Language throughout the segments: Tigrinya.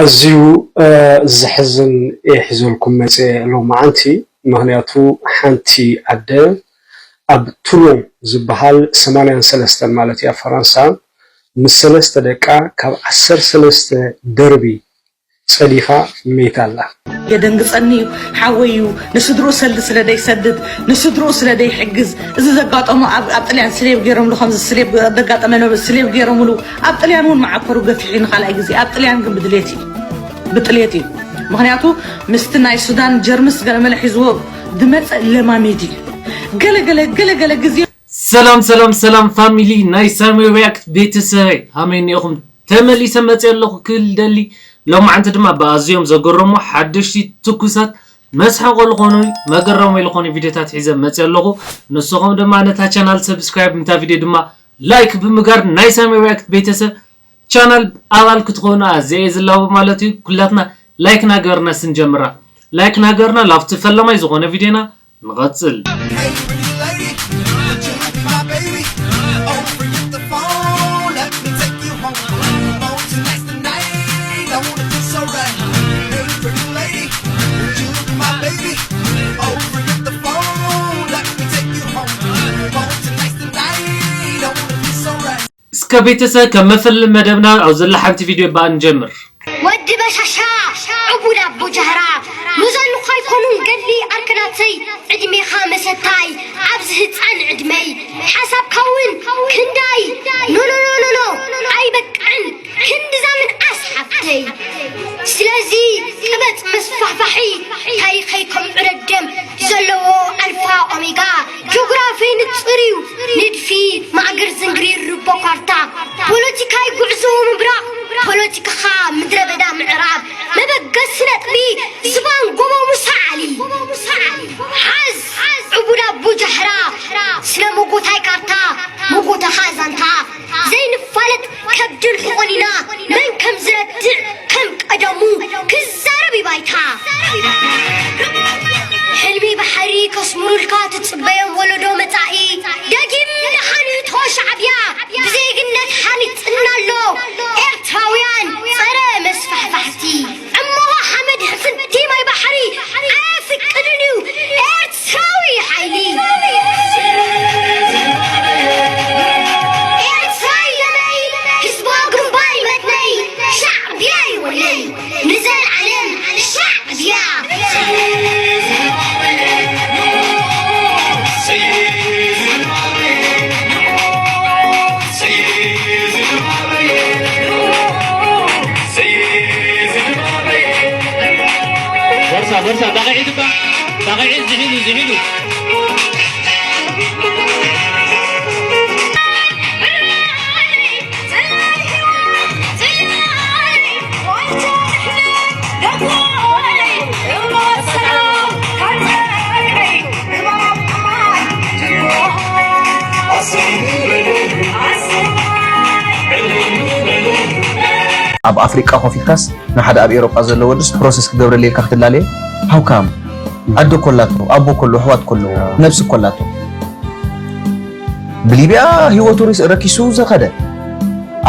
ኣዝዩ ዘሕዝን እየ ሒዘልኩም መፅየ ሎማዓንቲ። ምኽንያቱ ሓንቲ ኣደ ኣብ ቱሎን ዝበሃል ሰማንያን ሰለስተን ማለት እያ ፈረንሳ ምስ ሰለስተ ደቃ ካብ ዓሰርተ ሰለስተ ደርቢ ፀዲፋ መይታ ኣላ። የደንግጸኒ እዩ። ሓወይ እዩ። ንስድሮ ሰልዲ ስለ ደይሰድድ፣ ንስድሮ ስለ ደይሕግዝ፣ እዚ ዘጋጠሞ ኣብ ኣብ ጥልያን ስሌብ ገይሮምሉ፣ ከምዚ ስሌብ ዘጋጠመ ነበ ስሌብ ገይሮምሉ። ኣብ ጥልያን እውን መዓኮሩ ገፊሑ ንኻልኣይ ግዜ። ኣብ ጥልያን ግን ብድሌት እዩ። ብጥልየት እዩ። ምኽንያቱ ምስቲ ናይ ሱዳን ጀርምስ ገለመለ ሒዝዎ ዝመጸ ለማሜድ እዩ። ገለ ገለ ገለ ገለ ግዜ ሰላም ሰላም ሰላም ፋሚሊ ናይ ሳሚ ሪያክት ቤተሰበይ ሃመይ እኒኦኹም ተመሊሰ መፅእ ኣለኹ ክብል ደሊ። ሎማዓንቲ ድማ ብኣዝዮም ዘገረሙ ሓደሽቲ ትኩሳት መስሐቆ ዝኾኑ መገረሙ ዝኾኑ ቪዲዮታት ሒዘ መፅእ ኣለኹ። ንስኹም ድማ ነታ ቻናል ሰብስክራይብ፣ ነታ ቪዲዮ ድማ ላይክ ብምጋር ናይ ሳሚ ሪያክት ቤተሰብ ቻናል ኣባል ክትኾኑ ኣዘየ ዝላቡ ማለት እዩ። ኩላትና ላይክ ናገርና ስንጀምራ ላይክ ናገርና ላብቲ ፈለማይ ዝኾነ ቪዲዮና ንቐጽል። እስከ ቤተሰብ ከም መፈለሊ መደብና ኣብ ዘላ ሓንቲ ቪድዮ በኣ ንጀምር። ወዲ በሻሻ ዕቡድ ኣቦ ጃህራ ሎዛንኳ ኣይኮኑን ገድሊ ኣርከናተይ ዕድሜኻ መሰታይ ኣብዚ ህፃን ዕድመይ ሓሳብካ እውን ክንዳይ ኖኖኖኖኖ ኣይበቅዕን ክንድዛ ምንኣስ ሓፍተይ ስለዚ ቅበፅ መስፋሕፋሒ ታሪኸይ ከም ዕረደም ዘለዎ ኣልፋ ኦሜጋ ጆግራፊ ንፁር እዩ ንድፊ ማእገር ዝንግሪ ርቦ ካርታ ፖለቲካይ ጉዕዞ ምብራቕ ፖለቲካኻ ምድረ በዳ ምዕራብ መበገሲ ነጥቢ ዝባን ጎቦ ሙሳ ዓሊ ሓዝ ዕቡድ ኣቡ ጃሕራ ስለ መጎታይ ካርታ መጎተኻ ዛንታ ዘይንፋለጥ ከብድን ሕቖን ኢና መን ከም ዝረትዕ ከም ቀደሙ ክዛረብ ይባይታ ሕልሚ ባሕሪ ከስምሩልካ ትጽበዮም ወለዶ መጻኢ ደጊም ንሓኒቶ ሻዕብያ ብዜግነት ሓኒጽና ኣሎ ኤርትራውያን ጸረ መስፋሕፋሕቲ እሞ ሓመድ ሕፍንቲ ማይ ባሕሪ ኣያፍቅድን እዩ ኤርትራዊ ሓይሊ ኤርትራይ ደመይ ህዝባዊ ግንባር መትነይ ሻዕብያ ይወለይ ንዘልዓለም ሻዕብያ በርሳ በርሳ ጣቕዒት እባ ጣቕዒት ዝሒሉ ዝሒሉ ኣብ ኣፍሪቃ ኮፍ ኢልካስ ንሓደ ኣብ ኤውሮጳ ዘሎ ወድስ ፕሮሰስ ክገብረለይ ኢልካ ክትላለዮ how come ኣደ እኮ ኣላቶ ኣቦ እኮ ኣለዎ ኣሕዋት እኮ ኣለዎ ነብሲ እኮ ኣላቶ ብሊብያ ሂወቱ ረኪሱ ዝኸደ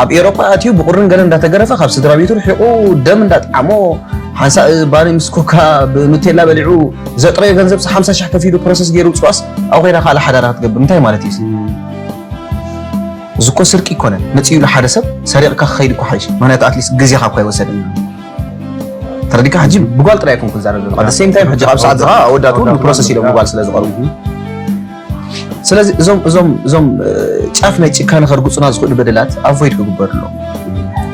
ኣብ ኤውሮጳ ኣትዩ ብቁርን ገለ እንዳተገረፈ ካብ ስድራ ቤቱ ርሒቑ ደም እንዳጠዓሞ ሓንሳእ ባኒ ምስ ኮካ ብኑቴላ በሊዑ ዘጥረዮ ገንዘብ ሓምሳ ሺሕ ከፊሉ ፕሮሰስ ገይሩ ውፅዋስ ኣብኡ ከይዳ ካልእ ሓዳር ክትገብር እንታይ ማለት እዩ እዚ እኮ ስርቂ ይኮነን መፂኡ ኢሉ ሓደ ሰብ ሰሪቕካ ክኸይድ እኮ ሓይሽ ምክንያቱ ኣትሊስት ግዜኻ እኳ ይወሰደ ተረዲካ ሕጂ ብጓል ጥራይ ኣይኮንኩ ዝዛረብ ዘለኹ ኣደ ሴም ታይም ሕጂ ካብ ሰዓት ዝኻ ኣወዳት እውን ብፕሮሰስ ኢሎም ብጓል ስለ ዝቐርቡ ስለዚ እዞም እዞም እዞም ጫፍ ናይ ጭካነ ከርጉፁና ዝኽእሉ በደላት ኣቮይድ ክግበር ኣሎ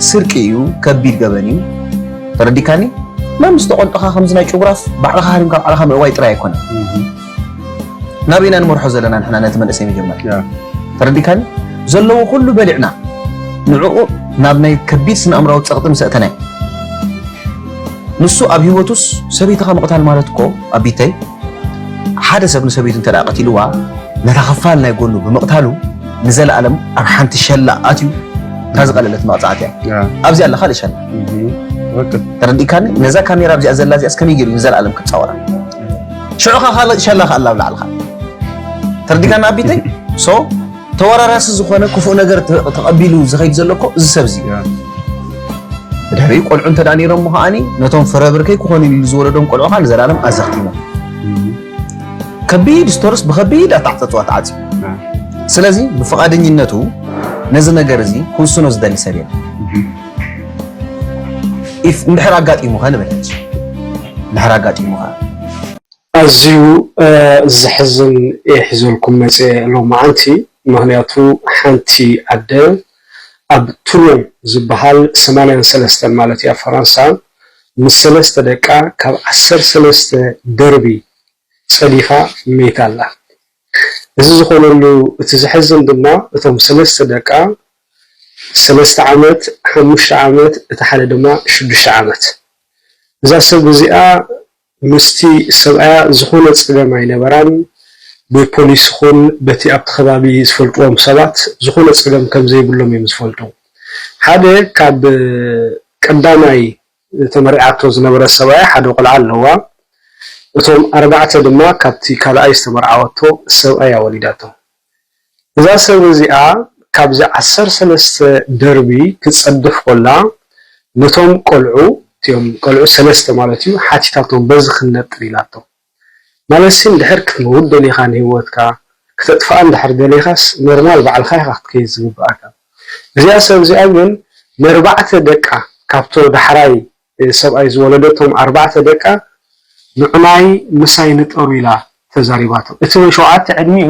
ስርቂ እዩ ከቢድ ገበን እዩ ተረዲካኒ መምስ ተቆንጥኻ ከምዚ ናይ ጭጉራፍ ባዕልኻ ሃሪምካ ባዕልኻ ምእዋይ ጥራይ ኣይኮነን ናበይ ኢና ንመርሖ ዘለና ንሕና ነቲ መንእሰይ መጀመርያ ተረዲካኒ ዘለዎ ኩሉ በሊዕና ንዕኡ ናብ ናይ ከቢድ ስነ ኣእምራዊ ፀቕጢ ምስ ኣእተናዮ ንሱ ኣብ ህይወቱስ ሰበይትኻ ምቕታል ማለት እኮ ኣቢተይ ሓደ ሰብ ንሰበይቱ እንተ ደኣ ቀቲልዋ ነታ ክፋል ናይ ጎኑ ብምቕታሉ ንዘለኣለም ኣብ ሓንቲ ሸላ ኣትዩ እታ ዝቐለለት መቕጻዕቲ እያ ኣብዚኣ ኣላ ካልእ ሸላ ተረዲእካኒ ነዛ ካሜራ ኣብዚኣ ዘላ እዚኣስ ከመይ ገይሩ ንዘለኣለም ክጻወራ ሽዑ ኸ ካልእ ሸላ ከ ኣላ ኣብ ላዕልኻ ተረዲእካኒ ኣቢተይ so ተወራራሲ ዝኾነ ክፉእ ነገር ተቐቢሉ ዝኸይድ ዘሎ እኮ እዚ ሰብ እዚ ብድሕሪኡ ቆልዑ እንተ ደኣ ነይሮሞ ከዓኒ ነቶም ፍረ ብርከይ ክኾኑ ኢሉ ዝወለዶም ቆልዑ ከኣ ንዘላለም ኣዘኽቲሞም። ከቢድ ስቶርስ ብኸቢድ ኣተዓጻጽዋ ተዓጽዩ። ስለዚ ብፍቓደኝነቱ ነዚ ነገር እዚ ክውስኖ ዝደሊ ሰብ የለን። ኢፍ እንድሕር ኣጋጢሙኸ ንብል ሕጂ። እንድሕር ኣጋጢሙኸ። ኣዝዩ ዘሕዝን እየ ሒዘልኩም መፅየ ሎማዓንቲ። ምኽንያቱ ሓንቲ ኣደ ኣብ ቱሎን ዝበሃል ሰማንያን ሰለስተን ማለት እዩ ኣብ ፈረንሳ ምስ ሰለስተ ደቃ ካብ ዓሰርተ ሰለስተ ደርቢ ፀዲፋ መይታ ኣላ። እዚ ዝኾነሉ እቲ ዘሕዝን ድማ እቶም ሰለስተ ደቃ ሰለስተ ዓመት፣ ሓሙሽተ ዓመት፣ እቲ ሓደ ድማ ሽዱሽተ ዓመት። እዛ ሰብ እዚኣ ምስቲ ሰብኣያ ዝኾነ ፀገም ኣይነበራን። ብፖሊስ ይኹን በቲ ኣብቲ ከባቢ ዝፈልጥዎም ሰባት ዝኾነ ፀገም ከም ዘይብሎም እዮም ዝፈልጡ። ሓደ ካብ ቀዳማይ ተመሪዓቶ ዝነበረ ሰብኣያ ሓደ ቆልዓ ኣለዋ። እቶም ኣርባዕተ ድማ ካብቲ ካልኣይ ዝተመርዓወቶ ሰብኣያ ወሊዳቶ። እዛ ሰብ እዚኣ ካብዚ ዓሰርተ ሰለስተ ደርቢ ክትፀድፍ ኮላ ነቶም ቆልዑ እቲኦም ቆልዑ ሰለስተ ማለት እዩ ሓቲታቶም በዚ ክንነጥር ኢላቶም። ማለት ሲ እንድሕር ክትመውት ደሊኻ ንህይወትካ ክተጥፍኣ እንድሕር ደሊኻስ ኖርማል ባዕልኻ ኢኻ ክትከይድ ዝግብኣካ። እዚኣ ሰብ እዚኣ ግን ነርባዕተ ደቃ ካብቶ ዳሕራይ ሰብኣይ ዝወለደቶም ኣርባዕተ ደቃ ንዑናይ ምሳይ ንጠሩ ኢላ ተዛሪባቶ። እቲ ሸውዓተ ዕድሚኡ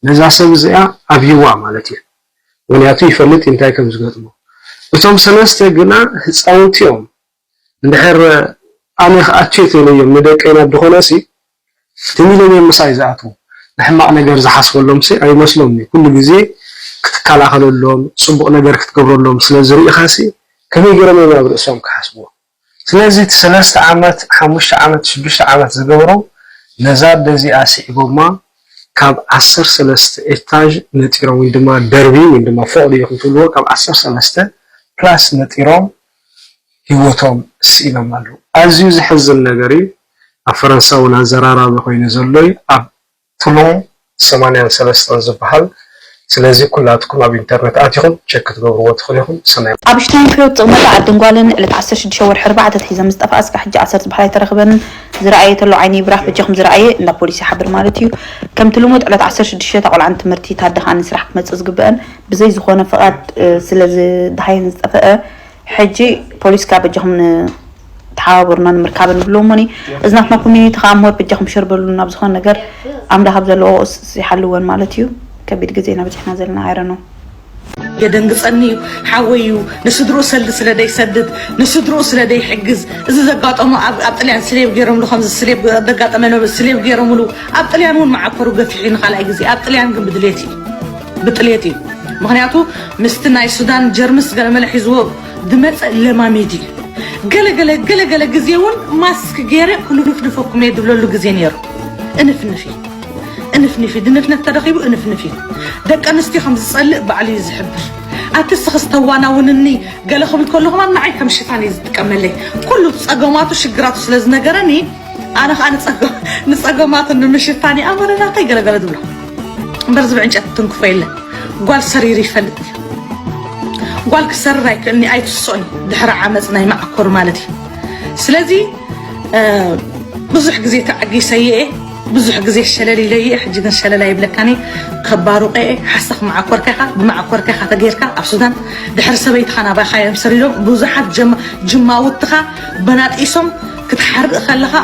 ነዛ ሰብ እዚኣ ኣብይዋ ማለት እዩ። ምክንያቱ ይፈልጥ እንታይ ከም ዝገጥሞ። እቶም ሰለስተ ግና ህፃውንቲ እዮም። እንድሕር ኣነ ክኣቱ እየ ተኢለዮም ንደቀይ ናብ ዝኾነ ሲ ትም ኢሎም እዮም ምሳይ ዝኣትዉ። ንሕማቕ ነገር ዝሓስበሎም ሲ ኣይመስሎምን እዩ። ኩሉ ግዜ ክትከላኸለሎም፣ ፅቡቕ ነገር ክትገብረሎም ስለ ዝርኢኻ ሲ ከመይ ገይሮም እዮም ኣብ ርእሶም ክሓስብዎ። ስለዚ እቲ ሰለስተ ዓመት፣ ሓሙሽተ ዓመት፣ ሽዱሽተ ዓመት ዝገብሮም ነዛ ኣደ እዚኣ ስዒቦማ ካብ ዓሰርተ ሰለስተ ኤታዥ ነጢሮም ወይ ድማ ደርቢ ወይ ድማ ፎቕ ድዩ ክትብልዎ ካብ ዓሰርተ ሰለስተ ፕላስ ነጢሮም ህይወቶም ስኢኖም ኣለዉ። ኣዝዩ ዘሕዝን ነገር እዩ። ኣብ ፈረንሳ እውን ኣዘራራቢ ኮይኑ ዘሎ እዩ። ኣብ ቱሎን ሰማንያን ሰለስተን ዝበሃል። ስለዚ ኩላትኩም ኣብ ኢንተርነት ኣቲኹም ቸክ ክትገብርዎ ትኽእሉ ኢኹም። ሰናይ። ኣብ ሽታይንፌልድ ዝቕመጣ ኣደን ጓልን ዕለት ዓሰርተ ሽዱሽተ ወርሒ ኣርባዕተ ተሒዘን ምስ ጠፍኣ እስካብ ሕጂ ኣሰር ዝበሃል ኣይተረኽበንን። ዝረኣየ ተሎ ዓይኒ ይብራህ በጃኹም ዝረኣየ እንዳ ፖሊስ ይሓብር ማለት እዩ። ከምቲ ልሙድ ዕለት ዓሰርተ ሽዱሽተ እታ ቆልዓ ንትምህርቲ እታ ኣደ ከኣ ንስራሕ ክትመጽእ ዝግበአን ብዘይ ዝኾነ ፍቓድ ስለ ዝደሃየን ዝጠፈአ ሕጂ ፖሊስ ከኣ በጃኹም ተሓባበሩና ንምርካበን ንብልዎም እኒ እዚ ናትና ኮሚኒቲ ከኣ እሞ በጃኹም ሸር በሉልና ብዝኾነ ነገር ኣምላኽ ኣብ ዘለዎ ቁስ ይሓልወን ማለት እዩ። ከቢድ ግዜ ኢና በጺሕና ዘለና I don't know። የደንግጸኒ እዩ ሓወይ እዩ ንስድርኡ ሰልዲ ስለ ደይሰድድ ንስድርኡ ስለ ደይሕግዝ እዚ ዘጋጠሞ ኣብ ኣብ ጥልያን ስሌብ ገይሮምሉ ከምዚ ስሌብ ዘጋጠመ ነበ ስሌብ ገይሮምሉ ኣብ ጥልያን እውን መዓኮሩ ገፊሑ ንኻልኣይ ግዜ ኣብ ጥልያን ግን ብድሌት እዩ ብጥልየት እዩ ምኽንያቱ ምስቲ ናይ ሱዳን ጀርምስ ገለመለ ሒዝዎ ዝመፀ ለማሜድ እዩ ገለገለ ገለገለ ግዜ እውን ማስክ ገይረ ክንፍንፈኩም እየ ዝብለሉ ግዜ ነይሩ እንፍንፍ እዩ እንፍንፍ እዩ ድንፍነት ተረኺቡ እንፍንፍ እዩ ደቂ ኣንስትዮ ከም ዝፀልእ ባዕሉ እዩ ዝሕብር ኣቲ ስኽስ ተዋናውንኒ ገለ ክብል ከለኹም ኣብ ንዓይ ከም ሽፋን እዩ ዝጥቀመለይ ኩሉ ፀገማቱ ሽግራቱ ስለ ዝነገረኒ ኣነ ከዓ ንፀገማቱ ንምሽፋን እዩ ኣመረራተይ ገለገለ ዝብሎ እምበር ዝብዒ ዕንጨት ትንክፎ የለን ጓል ሰሪሩ ይፈልጥ እዩ ጓል ክሰርር ኣይክእልኒ ኣይትስኦን እዩ ድሕሪ ዓመፅ ናይ መዓኮር ማለት እዩ ስለዚ ብዙሕ ግዜ ተዓጊሰ እየ ብዙሕ ግዜ ሸለል ኢለ እየ ሕጂ ግን ሸለል ኣይብለካን እየ ከባሩቀ እየ ሓሰኽ መዓኮርካ ኢኻ ብመዓኮርካ ኢኻ ተገይርካ ኣብ ሱዳን ድሕሪ ሰበይትኻ ናባኻ እዮም ሰሪሮም ብዙሓት ጀማውትኻ በናጢሶም ክትሓርእ ከለኻ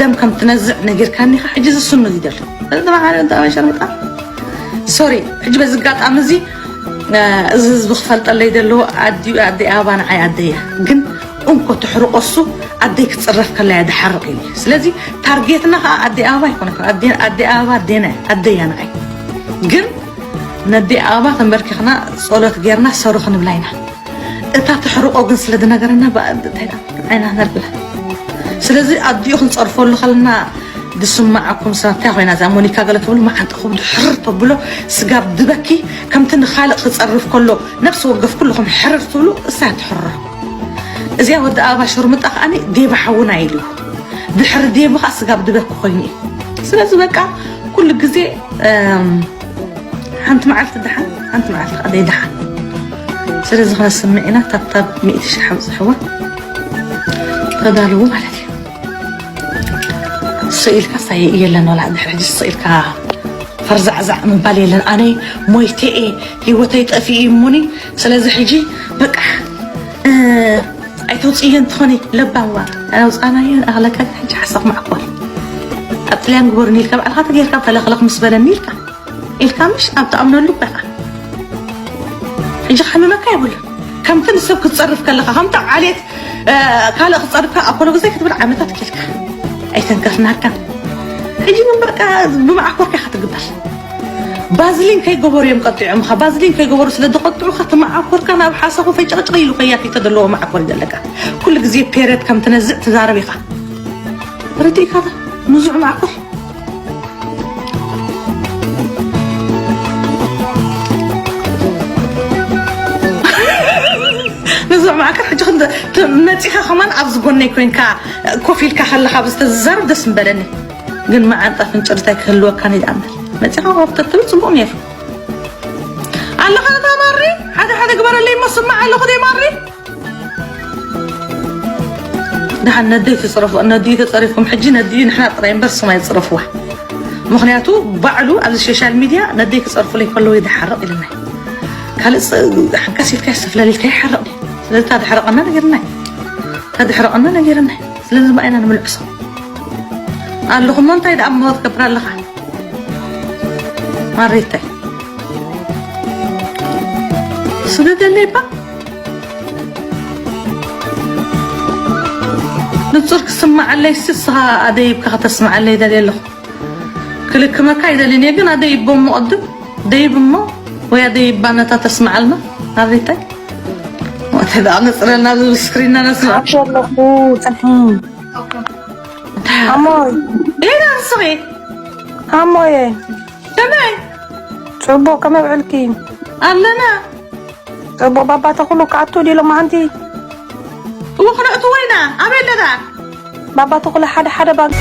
ደም ከም ትነዝዕ ነጊርካኒ ኢኻ ሕጂ ዝስኑ እዩ ዘሎ እዚ ተባሓረ እንተ ኣበይ ሸርምጣ ሶሪ ሕጂ በዚ ኣጋጣሚ እዚ እዚ ህዝቢ ክፈልጠለይ ዘለዎ ኣዲኡ ኣደይ ኣበባ ንዓይ ኣደያ ግን እንኮ ትሕርቆ እሱ ኣደይ ክፅረፍ ከላ እያ ድሓርቕ ኢሉ ስለዚ ታርጌትና ከዓ ኣደይ ኣበባ ኣይኮነትን ኣደይ ኣበባ ኣዴና ኣደያ ንዓይ ግን ነደይ ኣበባ ተንበርኪኽና ፆሎት ጌርና ሰሩ ክንብላ ኢና እታ ትሕርቆ ግን ስለ ዝነገረና ብኣንጥተና ዓይና ነርግላ ስለዚ ኣዲኡ ክንፀርፈሉ ከለና ዝስማዓኩም ሰባት እንታይ ኮይና እዛ ሞኒካ ገለ ትብሉ መዓንጥኹም ድሕር ተብሎ ስጋብ ድበኪ ከምቲ ንኻልእ ክፀርፍ ከሎ ነብሲ ወገፍ ኩልኹም ሕርር ትብሉ እሳ ትሕርር እዚኣ ወዲ ኣበባ ሸርምጣ ከዓኒ ዴባ ሓውና ኢሉ ድሕሪ ዴቡ ከዓ ስጋብ ድበኪ ኮይኑ እዩ ስለዚ በቃ ኩሉ ግዜ ሓንቲ መዓልቲ ደሓን ሓንቲ መዓልቲ ከዓ ዘይደሓን ስለ ዝኾነ ስምዒና ታብታብ ሚእቲ ሽሕ ኣብፅሕዋ ተዳልዉ ማለት እዩ። ስኢልካ ሳይ የለን ዋላ ድሕሪ ሕጂ ስኢልካ ፈርዛዕዛዕ ምባል የለን። ኣነ ሞይተ እየ፣ ህይወተይ ጠፊኡ እሙኒ። ስለዚ ሕጂ በቃ እ፣ ኣይተውፅእዮ እንትኾኒ ለባዋ ኣውፃናዮ። ኣኽለካ ሕጂ ሓሳብ ማዕቆር ኣብ ጥልያን ግበሩኒ ኢልካ ባዕልካ ተገይርካ ፈለኽለኽ ምስ በለኒ ኢልካ ኢልካ ምሽ ኣብ ትኣምነሉ እኮ ኢኻ። ሕጂ ከሕምመካ የብሉ። ከምቲ ንሰብ ክትጸርፍ ከለኻ ከምቲ ዓሌት እ፣ ካልእ ክትጸርፍካ ኣኮሎ ግዜ ክትብል ዓመታት ኬልካ ኣይተንከፍናካ። ሕጂ ግን በቃ ብመዓኮርካ ኢኻ ትግበር። ባዝሊን ከይገበሩ እዮም ቀጢዖምኻ። ባዝሊን ከይገበሩ ስለ ዝቐጥዑኻ እቲ መዓኮርካ ናብ ሓሳኹ ፈጨቕጭቕ ኢሉ ከያት ተደለዎ መዓኮር ዘለካ። ኩሉ ግዜ ፔሬድ ከም ትነዝዕ ትዛረብ ኢኻ። ርድኢካ ዶ? ንዙዕ መዓኮር ንዞም ማእከል ሕጂ ክንደ መፂኻ ከማን ኣብዚ ጎነይ ኮይንካ ኮፍ ኢልካ ከለካ ብዝተዛረብ ደስ ምበለኒ። ግን መዓንጣ ፍንጭርታይ ክህልወካ ንድኣምል መፂኻ ኮፍ ተትብል ፅቡቅ ነይሩ። ኣለኻ ነታ ማሪ ሓደ ሓደ ግበረለይ እሞ ስማዕ ኣለኹ ደይ ማሪ። ደሓን ነደይ ትፅረፉ ነድዩ ተፀሪፍኩም ሕጂ ነድዩ ንሕና ጥራይ እምበር ስም ኣይፅረፍዋ። ምክንያቱ ባዕሉ ኣብዚ ሶሻል ሚድያ ነደይ ክፀርፉለይ ከለዉ ይድሓርቕ ኢልና። ካልእ ሓንካስ ኢልካ ይስተፍለል ኢልካ ይሓርቕ። ስለዚ ታድሕረቐና ነገርና እዩ። ታድሕረቐና ነገርና እዩ። ስለዚ ብኣይና ንምልዕሶ ኣለኹ እሞ እንታይ ደኣ እሞ ትገብር ኣለኻ? ማሬታይ ስደደለይባ ንጹር ክስምዓለይ ስስኻ ኣደይብካ ከተስምዓለይ ደልየ ኣለኹ። ክልክመካ ኣይደልን እየ ግን ኣደይቦ እሞ ቅድም ደይብ እሞ ወይ ኣደይባ ነታ ተስምዓልና። ኣቤታይ ወተ ደኣ ንጽረልና ዝብል ስክሪንና ነስምዓ። ሓቂ ኣለኹ። ጽንሒ ኣሞይ ሌላ ንስኺ ኣሞየ ከመይ ጽቡቕ ከመይ ውዕልኪ? ኣለና። ጽቡቕ ባባ ተኽሉ ክኣቱ ድዩ ሎማዓንቲ? እወ ክነእትዎ ኢና። ኣበይ ኣለና? ባባ ተኽሉ ሓደ ሓደ ባንክ